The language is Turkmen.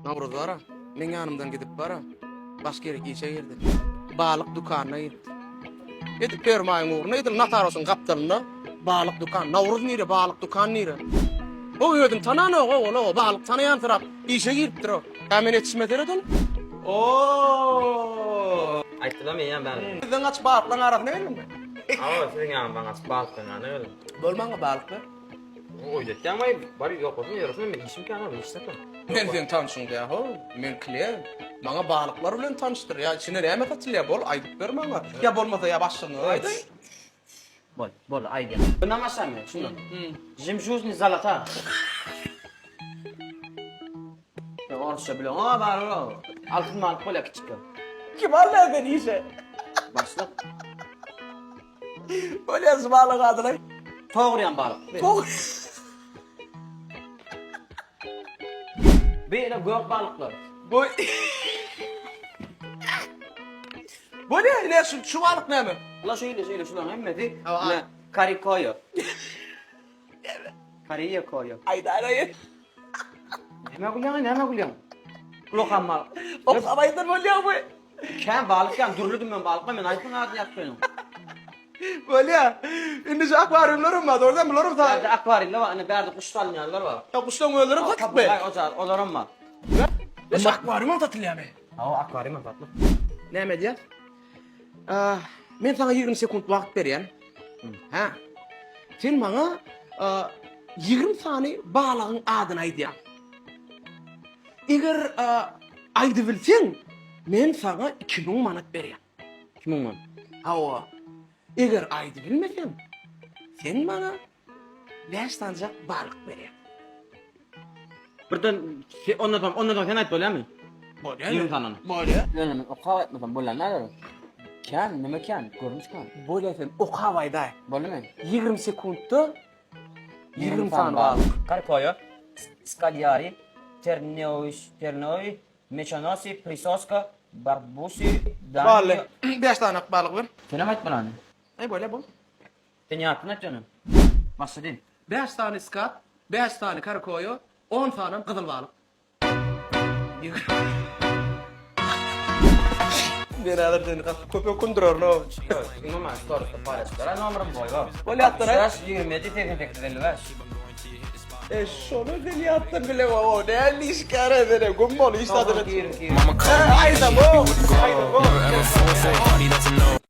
Nowruz bara, meň ýanymdan gidip bara, başga ýere işe girdi. Balyk dükanyna girdi. Edil Permaýyň ugrunda, edil notariusyň gapdalynda balyk dükan. Nowruz nire, balyk dükan nire? O özüni tananok, o ol, o balyk tanaýansyrap işe giripdir o. Hä men etişime seret ony. Oo! Aýtdylar eýýäm bäri. Bizden gaçyp balyklaryň arasyna geldiňmi? Hawa, siziň ýanyňyzdan gaçyp balyklaryň ýanyna geldim. Bol maňa balyk ber. Oýda etýäň waý, bar ýok bolsun ýörüsene men işim kän ol işde tur. Men seň tanşyň däl how, men klient. Maňa balyklar bilen tanyşdyr. Ýa içinde näme satylýar bol aýdyp ber maňa. Ýa bolmasa ýa başlygyňa aýdaý. Bol, bol aýdýan. Bundan başlaýyn men, şundan. Žemžuzny zalata. Sen orsça bileňok bar ol. Altyn balyk bolýar kiçikler. Kim aldy seni işe? Başlyk. Bolýar şu balyk adyny. Togrýan balyk. Tog. Beýle gök balyklar. Bu Bolýar ine şu şu balyk näme? Ula şeýle şeýle şularyň hemmesi. Hawa. Ine karikoýo. Kariýa koýo. Aýdaýlaýyn. Näme gülýäň, näme gülýäň? Ulakam balyk. Okap aýdan bolýar bu. Kän balyk ýa dürli dümen balyk bar, men aýtmaň adyny ýazyp goýuň. Bolýar. Indi şu akwariumlaram bar, dogrudan bularam sag. Bärde akwariumlar bar, ine bärde guş salynýanlar bar. Ýa guşlaryň özleri satlyk be. Ojar, olaram bar. Şu akwariumam satylýarmy? Hawa, akwariumam satlyk. Näme edýär? Men saňa 20 sekunt wagt berýän. Hä? Sen maňa 20 sany balygyň adyny aýdýaň. Eger aýdybilseň, men saňa 2000 manat berýän. 2000 manat? Hawa. Eger aýdybilmeseň, sen maňa Bäş sanjak balyk berýär. Birden ondan soň ondan soň sen aýt bolýarmy? Bolýar. 20 sanyny. Bolýar. Ýöne men okap aýtmasam bolýar näler? Kän, neme kän, görnüş kän. Bolýar sen okap aýdaý. Bolýarmy? 20 sekuntda 20 sany balyk. Karkoýa, Skalýari, Terneowiş, Ternowi, Meçonosi, Prisoska, Barbusi, Daniýa. Boldy. Bäş sany balyk ber. Senem aýtmaly hany. Aý bolýar bol. Sen ýatdan aýt ýöne. Başla diý. Bäş sany skat, bäş sany karkoýo, on sanam gyzyl balyk. Men häzir seni gaty köp ökündirerinow. Ýok, maňa storisde paýlaşyp ber, nomerim goýba. Bol ýatdan aýt. 65 27 88 55. E şony sen ýatdan bileňok, näme işgär sen, güm bol, hiç zat 92 22. Aýdam, aýdam.